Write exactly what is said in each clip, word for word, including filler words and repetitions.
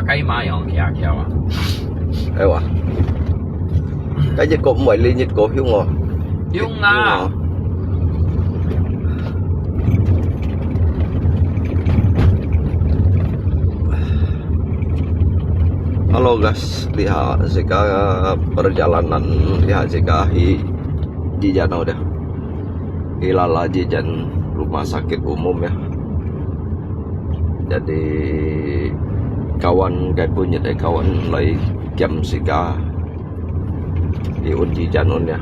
該馬樣徛徛啊。哎哇，該日過毋會，你日過凶哦。凶啊！凶哦。Halo guys, lihat sika perjalanan, lihat sika hi Jijano dia. Hi Lala Jijan, rumah sakit umum ya. Jadi kawan, kai punyit ai kawan lai kiam sika. Hi un Jijan un ya.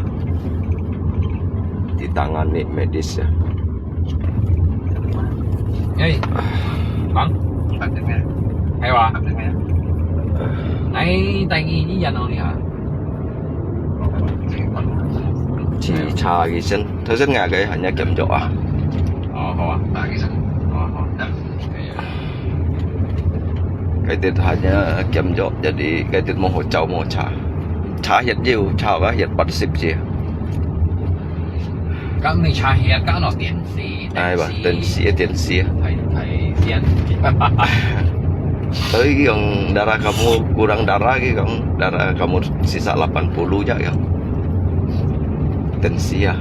Ditangani medis ya. Hey, Bang. Hay wa. Nai tai ngi ni yan ni ha. Chỉ trà cái sân, thôi sân ngã cái hanya kiam jok ah. Ồ, hả? Ồ, hả? Cái tiết hanya kiam jok, jadi cái tiết mau hỗ trợ mau trà. Trà hiệt nhiều, trà cái hiệt bắt sip gì. Các mình trà hiệt, các nó tiền. Ai, bah, tensi, eh, tensi, eh. Tensi. Tapi yang darah kamu kurang darah, gitu, kan? Darah kamu sisa lapan puluh aja, ya. Tensi, ya.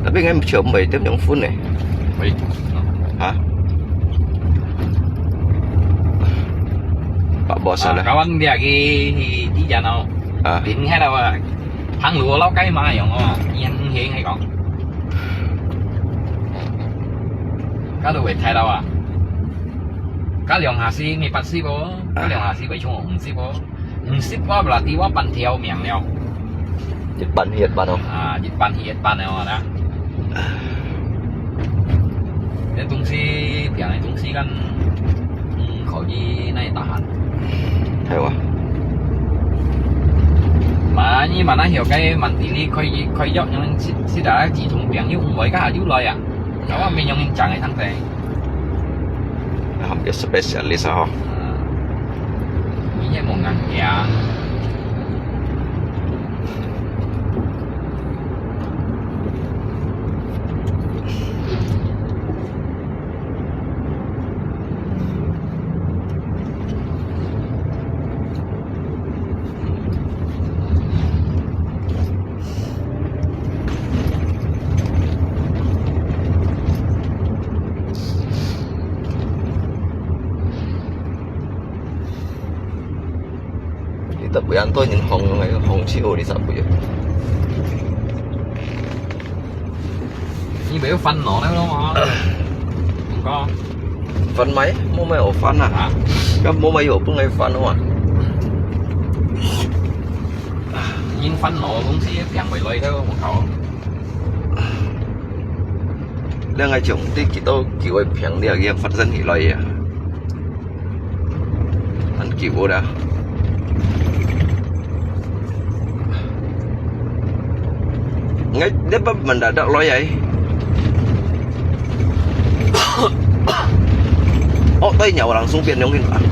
Tapi ngai cium baik, tiap yang phun, eh. Baik. Hah? Pak Bos, ah, ada. Kawan dia lagi di Janau. Ah. Bin hai dah, Hang lu lau kai ma yong oh, yên heng hai kong. Ka lu wei thai lau ah. Ka liang ha si mi pat si bo, ka liang ha si wei chung ung si bo. Ung si bo berarti wa pan thiau miang liao. Jit pan hiet pan oh. Ah, jit pan hiet pan oh na. 這東西，平个東西，咱，嗯，可以來打。係哇。嘛，你嘛那曉該曼迪里可以，可以約人去，去打幾種朋友，毋會該下就來啊。但我沒用人講个，通常。啊，佢个 specialist啊，吼。啊，你也無硬講。 你特別恁多人紅，紅起好你啥不要？你不要煩惱了嘛？毋過煩咩？無咩好煩啊？啊？該無咩好分你煩啊？人煩惱个東西平袂來个，我靠！你愛從你幾多久个平，你也發生起來啊？ 恁久啦。Ngai, dia pa mendadak loi ai. Oh, tai nyawa langsung pian yong hin ah.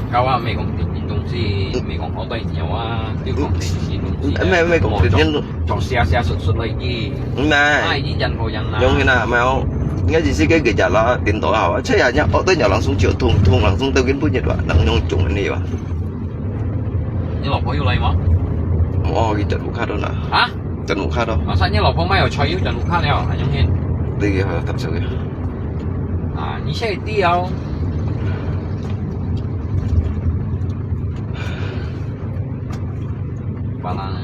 Kau ah, 美國電影東西，美國好多人有啊，就講電視東西啊。咩，美國電影 從寫寫出出來个。毋係。哎，一樣好樣啦。用个啦，無有。應該係个个家啦，顛倒好啊。這下人屋底有人送酒桶，桶人送到根本就話，人用種个哇。你老婆有來嗎？哦，佢轉屋下到啦。啊？轉屋下到。啊，你老婆沒有出去，又轉屋下了，還用hin？對个，好，搭手个。啊，你現在知哦。 Parang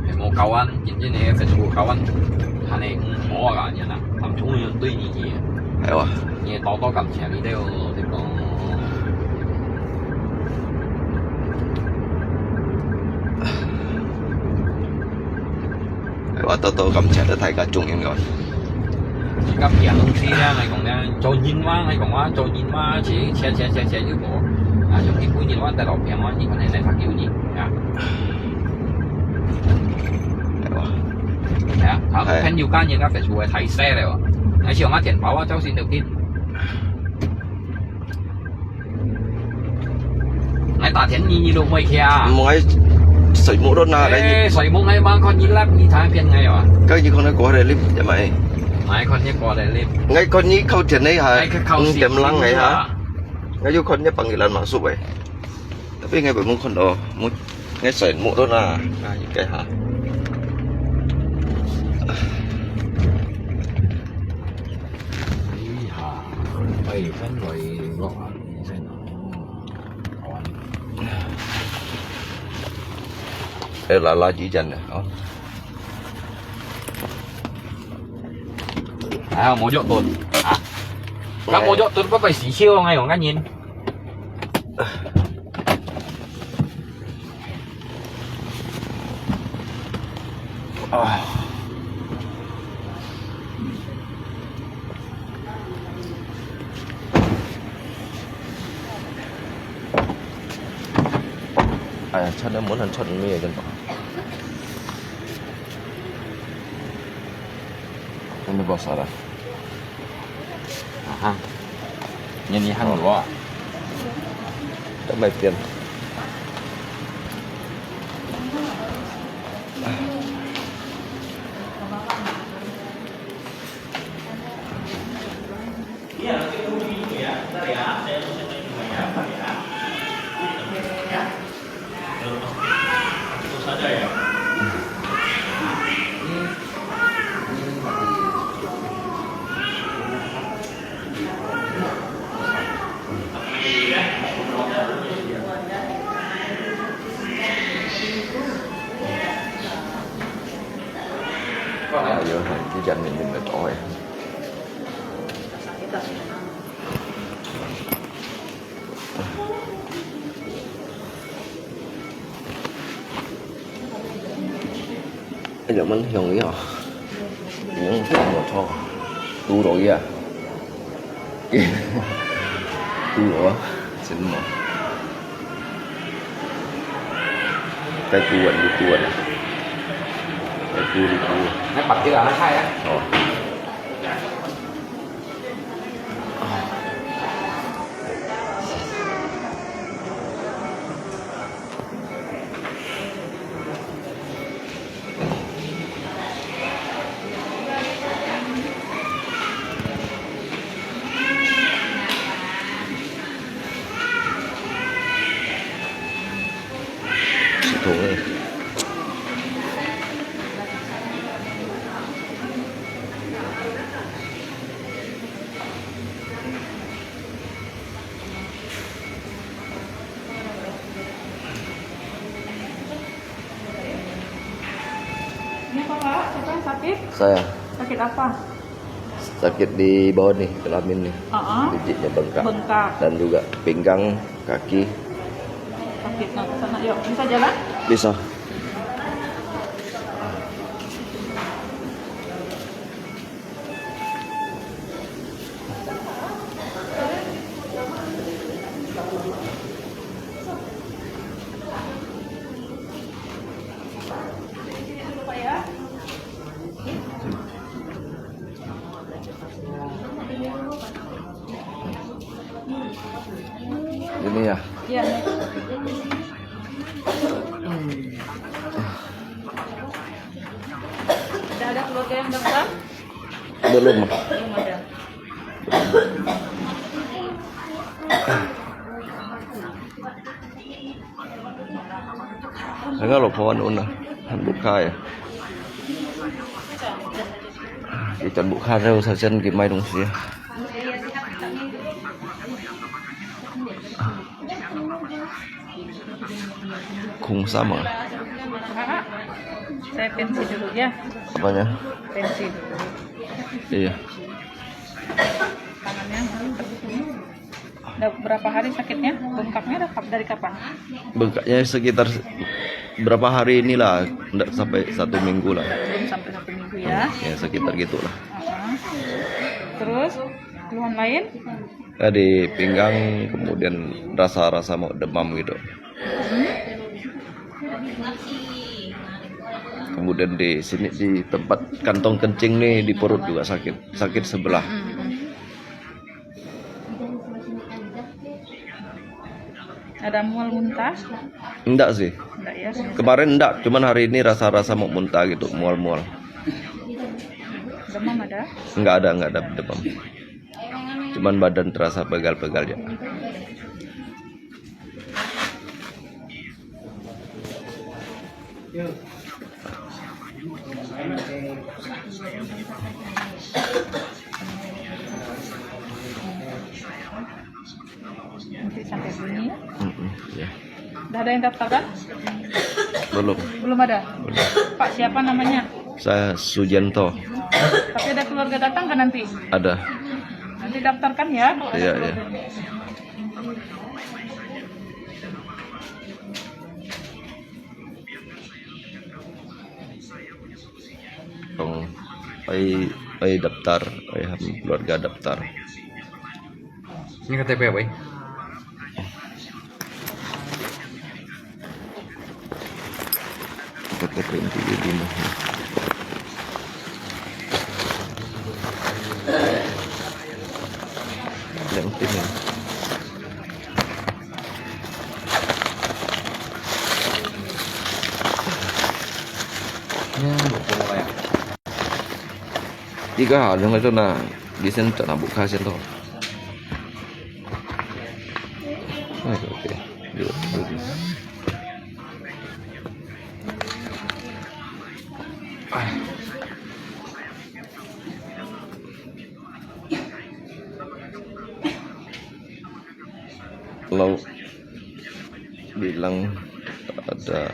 hay mo kawan, jin jin hay Facebook kawan, hane mo ka niya na, tam chung yung tui ni ki. Aywa. Ni to to kam chia ni deo, tipo. 我多多感謝得大家中意个。自家平東西啦，來講咧，做人嘛，來講話，做人嘛，自己切切切切就無。啊，用一般人話得到平嘛，你可能來發給你啊。係吧？係啊，他朋友間人家Facebook會太細了，而且我電話啊，照先都見。 來打電話你都毋會去啊？毋會，睡目都拿來。哎，睡目，哎，bang看你lap，你才騙我啊。Kau ikon ko ada lim, ya mai. Mai看你過來lim。Ngai kon ni kau tian ai ha. Ai ke kau si. Tem lang ai ha. Ngai yu kon ni panggilan masuk ai. Tapi ngai belum kon do. Mu, ngai sai mu do na. Nah, ikai ha. Ai ha. Ai, kan loi lok ah. Eh, lala jijan dah. Oh. Ah, mojok tun. Ah. Kan mojok tun apa pai si siu ngai ong anyin. Ah. Ai, chon ne mun han chon mi ken ba. Ini bos ada. Aha. Ini ni han lo. Tak mai pian. Ayo, di jan ni ni met oi. Ai, lok man hiong ya. Hiong hiong mo cho. Tu ro ya. Tu ro. Sin mo. Cái tu anh, cái tu anh. Cái tu đi tu. Nó bật cái là nó sai á. Ồ. Ini apa, Pak? Siapa yang sakit? Saya. Sakit apa? Sakit di bawah ni, kelamin ni. Heeh. Bijinya bengkak. Bengkak. Dan juga pinggang, kaki. Sakit, nak ke sana, yuk. Bisa jalan? Bisa. Ini ya. Iya. Ada, ada keluarga yang daftar? Belum. Belum ada. Enggak loh, kawan una. Buka ya. Kita buka terus, saya kira mai dong sia. Kung sama. Kakak, saya pensi dulu ya. Apanya? Pensi dulu. Iya. Tangannya. Udah berapa hari sakitnya? Bengkaknya udah kap-, dari kapan? Bengkaknya sekitar berapa hari inilah, ndak sampai satu minggu lah. Belum sampai satu minggu ya. Ya, sekitar gitulah. Heeh. Terus, keluhan lain? Ya, di pinggang, kemudian rasa-rasa mau demam gitu. Kemudian di sini, di tempat kantong kencing nih, di perut juga sakit, sakit sebelah. Mm-mm. Ada mual muntah? Enggak sih. Enggak ya. Kemarin enggak, cuman hari ini rasa-rasa mau muntah gitu, mual-mual. Demam ada? Enggak ada, enggak ada demam. Cuman badan terasa pegal-pegal ya. Nanti sampai bunyi ya. Mm-mm, ya. Dah ada yang daftarkan? Belum. Belum ada? Belum. Pak, siapa namanya? Saya Sujanto. Tapi ada keluarga datang kan nanti? Ada. Nanti daftarkan ya, kalau ada. Iya, iya. Keluarga. Kong, ai, ai daftar, ai ham keluarga daftar. Ini K T P apa, eh? K T P ini di mana? Yang ini. Ini buku apa ya? Tiga hal yang itu nak, di sini tak nak buka sini tu. Ay, okay. Duduk, duduk. Ah. Kalau bilang tak ada.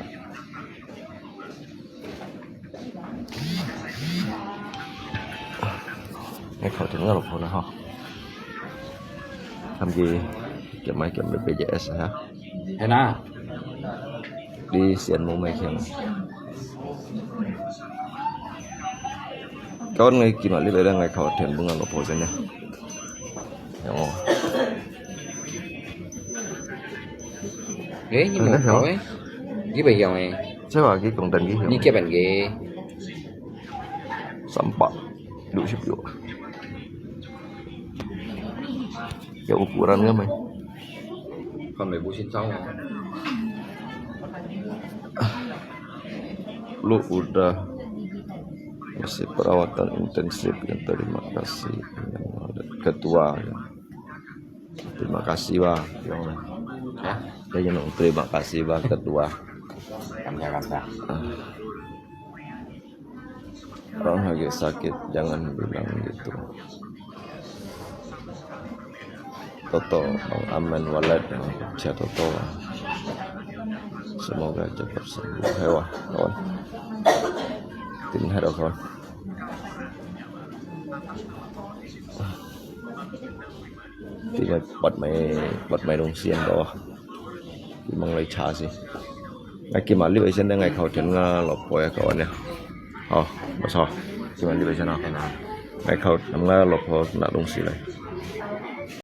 Ngai khâu thìn ngà lộc phô nè hò. Tham kì kiểm mai kiểm B P J S hả? Thế nào? Đi xiên mông mai khiêng. Kawan ngai kì mà li bê đang ngai khâu thìn bưng ngà lộc phô sen nè. Ê, nyi mò kawé. Nyi bê hiòng ê. Chê wà kì kông tân kì hiòng. Nyi kiê bèn kì. Sampa. Dua siap dua. Ya ukuran kan mai. Kan mai busin cao. Lu udah masih perawatan intensif, yang terima kasih yang ada ketua ya. Terima kasih, Bang. Hah? Saya nung terima kasih, Bang, ketua. Kamsahamnida. Ah. Orang lagi sakit, jangan bilang gitu. Toto, Bang Amen Wallet yang kerja Toto. Semoga cepat sembuh. Hewa, kawan. Tin hai kawan. Ti mai bật máy, bật máy đồng xiên đó. Ti mang lấy trà gì. Ngai kì mà li bê sen ngai khâu thìn ngà lộc phô ya kawan ya. Ồ, mà sao? Kì mà li bê sen nè. Ngai khâu thìn ngà lộc phô nà đồng xiên lai.